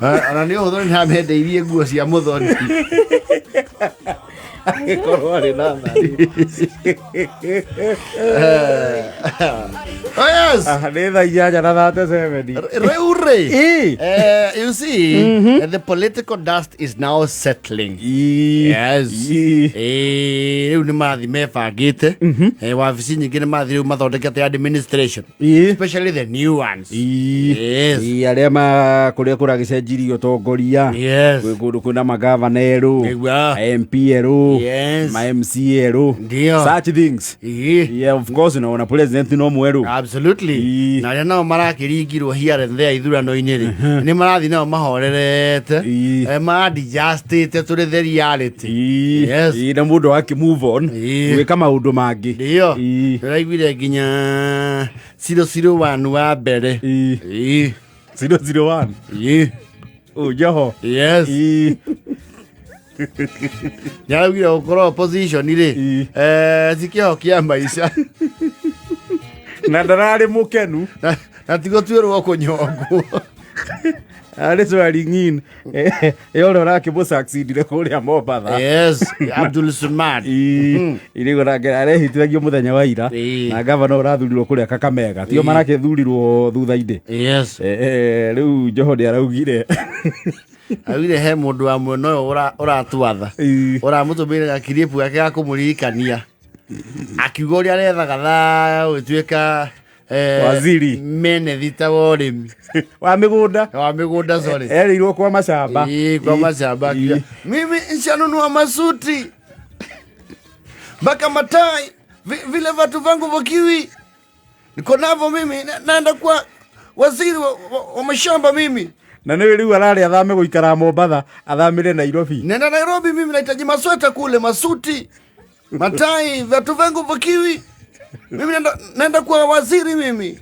Ona nĩ ũhũthũ nĩ amendeirie nguo cia mũthoni. Agĩkorwo arĩ na thari. Oh yes. Ah, nĩ thaa 8 na 37. Rĩu rĩ. Ĩ. You see, the political dust is now settling. Yes. Rĩu nĩ mathi mebangĩte. Wabici nyingĩ nĩ mathi rĩu mathondekete administration. Especially the new ones. Yes. Arĩa ma kũrĩa kũragĩcenjirie ũtongoria. Gwĩ kũndũ kwĩna magavana erũ. Nĩguo. MP erũ. Yes. Ma MC erũ. Ndio. Such things. Yeah, of course, na president no mwerũ. Absolutely. Na arĩa nao marakĩringirwo here and there ithurano-inĩ rĩ, nĩ marathiĩ nao mahorerete. Maadjustĩte to the reality. Yes. Ĩ, na mũndũ akĩ move on gwĩka maũndũ mangĩ. Ndio. Ĩ. Ndĩraiguire nginya 001 wa mbere. Ĩ. 001. Ĩ. Ũ, Joho. Yes. Nĩaraugire gũkorwo opposition rĩ, ti kĩho kĩa maica. Na ndararĩ mũkenu. Na ti gũtuĩrwo kũnyongwo. Arĩ swearing in ĩ ũrĩa ũrakĩmũ-succeedire kũrĩa Mombatha. Yes, Abdul Samad. Irĩgo nake arehitithagio mũthenya wa ira. Na gavana ũrathurirwo kũrĩa Kakamega tio marakĩthurirwo thutha-inĩ. Yes. Rĩu Joho nĩ araugire. Augire he mũndũ wa mwena ũyũ ũratwatha. Ũramũtũmĩire gakiripu gake ga kũmũririkania. Akiuga ũrĩa arethaga thayũ gũtuĩka Waziri. Menethita wa ũrĩmi. Wa mĩgũnda. Wa mĩgũnda, sorry. Erĩirwo kwa macamba. Ĩ, kwa macamba. Akiuga, mimi nshanunua masuti mpaka matai vile vatu vangu vokiwi niko navo mimi naenda kuwa waziri wa mashamba mimi. Na nĩ rĩu ararĩ athame gũikara Mombatha athamĩre Nairobi. Nenda Nairobi mimi nahitaji masweta kule, masuti, matai, viatu vangu vokiwi. Mimi naenda kuwa waziri mimi.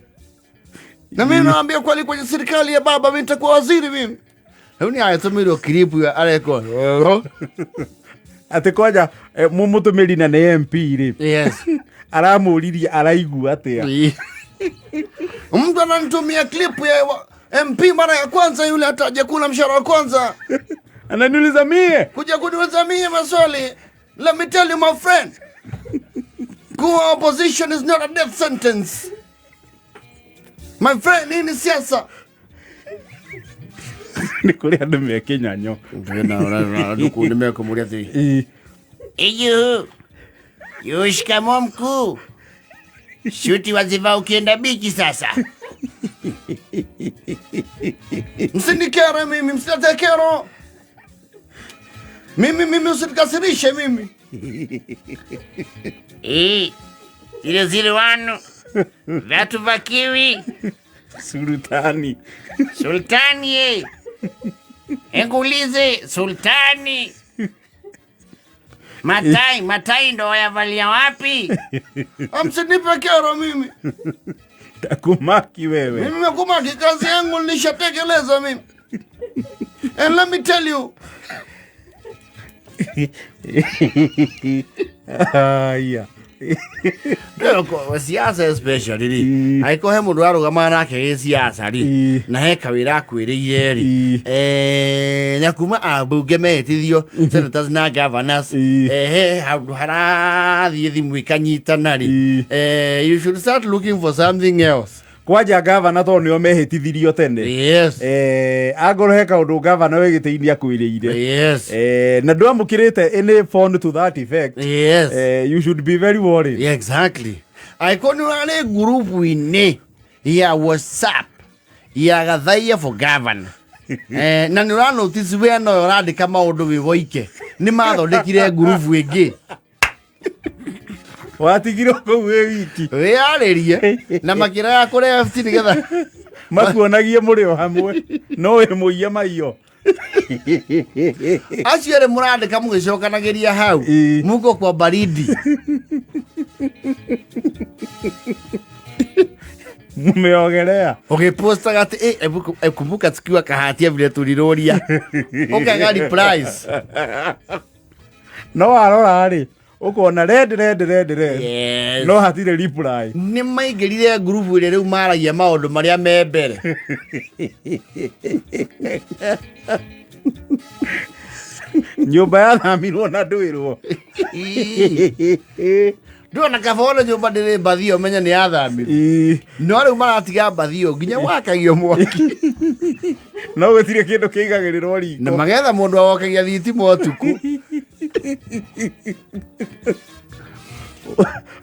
Na mimi naambia kweli kwenye serikali ya baba mimi nitakuwa waziri mimi. Rĩu nĩ agĩtũmĩrwo clip ya areko. Atĩ kwanja mũmũtũmĩri na nĩ MP rĩ. Yes. Aramũririe araigua atĩa. Mtu ananitumia clip ya MP mara ya kwanza yule hata hajakula mshahara wa kwanza. Ananiuliza mie. Kuja kuniuliza mie maswali. Let me tell you my friend. Kuwa opposition is not a death sentence. My friend, hii ni siasa. Nĩ kũrĩ andũ me kĩnyanyo. Nĩ Ĩ. Iyu. Yu, shikamoo mkuu. Shuti wazivaa ukienda bichi sasa. Msinikere mimi, msilete kero. Mimi usinikasirishe mimi. Zile zile wanu. Viatu vya kiwi. Sultani. Sultani ye. Engulize Sultani. Matai, matai ndo wayavalia wapi? Msinipe kero mimi. Takumaki wewe. Mimi nakumaki, kazi yangu nilishatekeleza mimi. And let me tell you. Haya. Ndio siasa especially ri. Angĩkorwo he mũndũ arũgamaga nake gĩ siasa ri, na he kawĩra akwĩrĩire ri, na kuma ambunge mehĩtithio senators na governors, he handũ harathiĩ thimũ ikanyitana ri, you should start looking for something else. Kwanja gavana tondũ nĩo mehĩtithirio tene. Yes. Angorwo he kaũndũ gavana wĩ gĩtĩ-inĩ akwĩrĩire. Yes. Na ndwamũkĩrĩte any phone to that effect. Yes. You should be very worried. Yeah, exactly. Angĩkorwo nĩ ũrarĩ ngurubu-inĩ ya WhatsApp ya Gathaiya for governor, na nĩ ũra notice we no ũrandĩka maũndũ wĩ woike, nĩ mathondekire ngurubu ĩngĩ. Watigirwo kũu wĩ wiki. Wĩyarĩrie na makĩra ya kũ left nĩgetha makuonagie mũrĩ o hamwe no wĩ mũiye maiyo. Acio erĩ mũrandĩka mũgĩcokanagĩria hau. Muko kwa baridi. Mmeogelea. Ũgĩpostaga atĩ kumbuka tukiwa kahatia vile tulirũria, ũkaga replies. No warora rĩ, Ũkona red, red, red, red. Yes. No hatirĩ reply. Nĩ maingĩrire ngurubu ĩrĩa rĩu maragia maũndũ marĩa me mbere. Nyũmba yathamirwo na ndwĩrwo. Ndona kaba ona nyũmba ndĩrĩ mbathio menye nĩ yathamirwo. No rĩu maratiga mbathio nginya wakagio mwaki. No gũtirĩ kĩndũ kĩigagĩrĩrwo riko. Na magetha mũndũ awokagia thitima ũtukũ.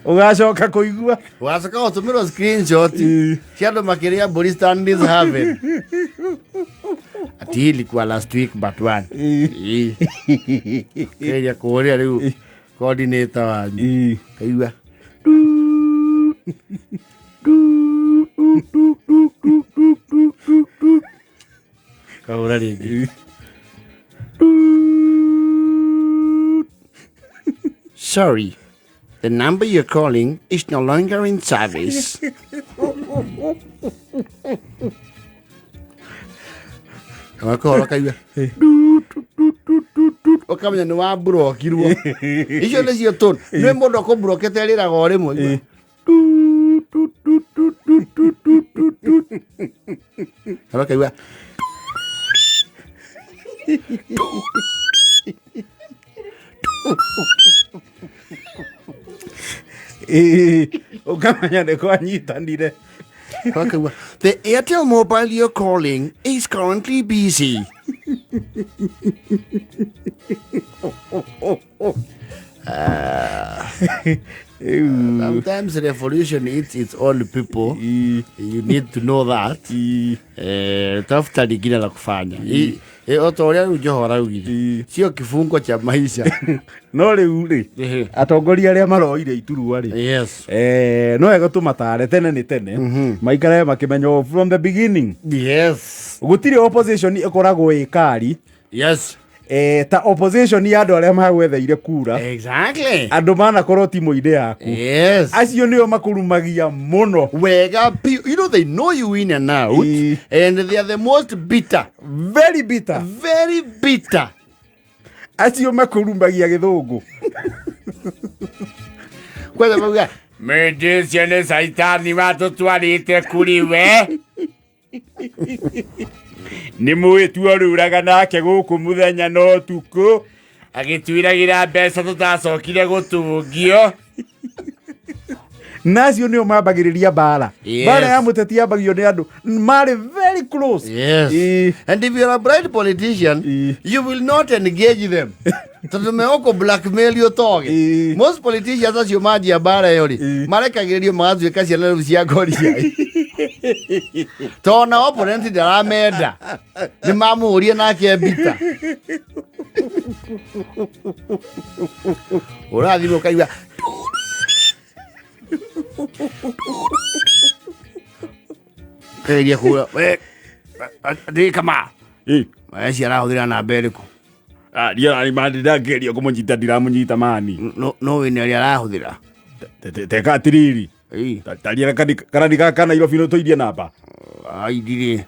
Ũgacoka kũigua. Ũgacoka gũtũmĩrwo screenshot cia andũ makĩrĩa mbũri Stanley's Haven. Ati hii ilikuwa last week but one. Kĩgeria kũũria rĩu coordinator wanyu. Kaigua. Kahũra rĩngĩ. Sorry, the number you're calling is no longer in service. Gakahora kaigua ũkamenya nĩ wamburokirwo. Icio nĩcio tũ nĩ mũndũ akũmburokete rĩraga o rĩmwe. Gakaigua Ũkamenya nĩ kwanyitanire. Gakaigua, the Airtel mobile you're calling is currently busy. Sometimes revolution eats its own people. You need to know that. Tafuta lingine la kufanya. O ta ũrĩa rĩu Joho araugire. Sio kifungo cha maisha. No rĩu rĩ, atongoria arĩa maroire iturwa rĩ, Yes. No wega tũmatare tene nĩ tene, maikare makĩmenya from the beginning. Yes. Gũtirĩ opposition ĩkoragwo ĩ kari. Yes. Ta opposition ya andũ arĩa magwetheire kura. Exactly. Andũ manakorwo timũ-inĩ yaku. Yes. Acio nĩo makũrumagia mũno. Wega biũ. You know they know you in and out. And they are the most bitter. Very bitter. Very bitter. Acio makũrumagia gĩthũngũ. Kwanza mauga, Mĩndĩ ũcio nĩ caitani watũtwarĩte kũrĩ we. Nĩ mũĩ tuoruraga nake gũkũ mũthenya na ũtukũ. Agĩtuiragĩra mbeca tũtacokire gũtungio. Na acio nĩo mambagĩrĩria mbara. Yes. Mbara ya mũteti yambagio nĩ andũ marĩ very close. Yes. And if you're a bright politician, you will not engage them. Tondũ megũkũ blackmail ũtoge. Most politicians acio manjia mbara ĩyo rĩ, marekagĩrĩrio magatuĩka ciana rĩu cia ngoria. Tondũ na opponent ndaramenda. Nĩ mamũhũrie nake mbita. Ũrathiĩ ũkaigua Kageria kũra we ndĩ kama. Eci arahũthĩra namba ĩrĩkũ? Ndirageria kũmũnyita, ndiramũnyita mani. No wĩna ĩrĩa arahũthĩra. Teka atiriri. Taria karani gaka Nairobi no tũirie namba. Ai ndirĩ.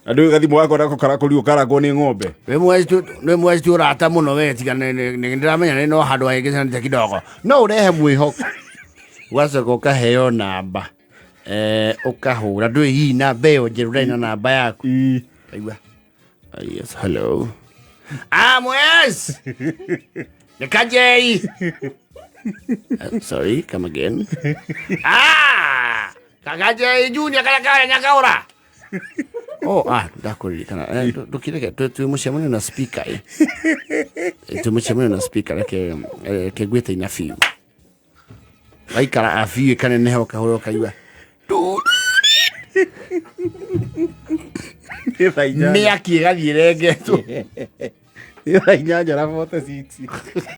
Andũ gathimũ gakwa nako karakorirwo karagwo nĩ ng'ombe. Nĩ mwezi ũrata mũno we tiga nĩ ndĩramenya nĩ no handũ hahĩngĩcanĩte kidogo. No ũrehe mwĩhoko. Ũgacoka ũkaheo namba. Ũkahũra ndũĩ hihi namba ĩyo njerũ ndarĩ na namba yaku. Aigua. Yes, hello. Mwes! Nĩ Kajei! Sorry, come again. Kajei Junior karĩa karĩa Nyakaũra. Oh, ndakũririkana. Ndũkĩreke, twĩ mũcemanio na speaker, eh. Twĩ mũcemanio na speaker, reke ngwĩte ina biũ. Waikara a biũ ĩkaneneha ũkahũra ũkaigua. Mĩaki ĩgathiĩ ĩrengetwo. Nĩ thaa inyanya na 46.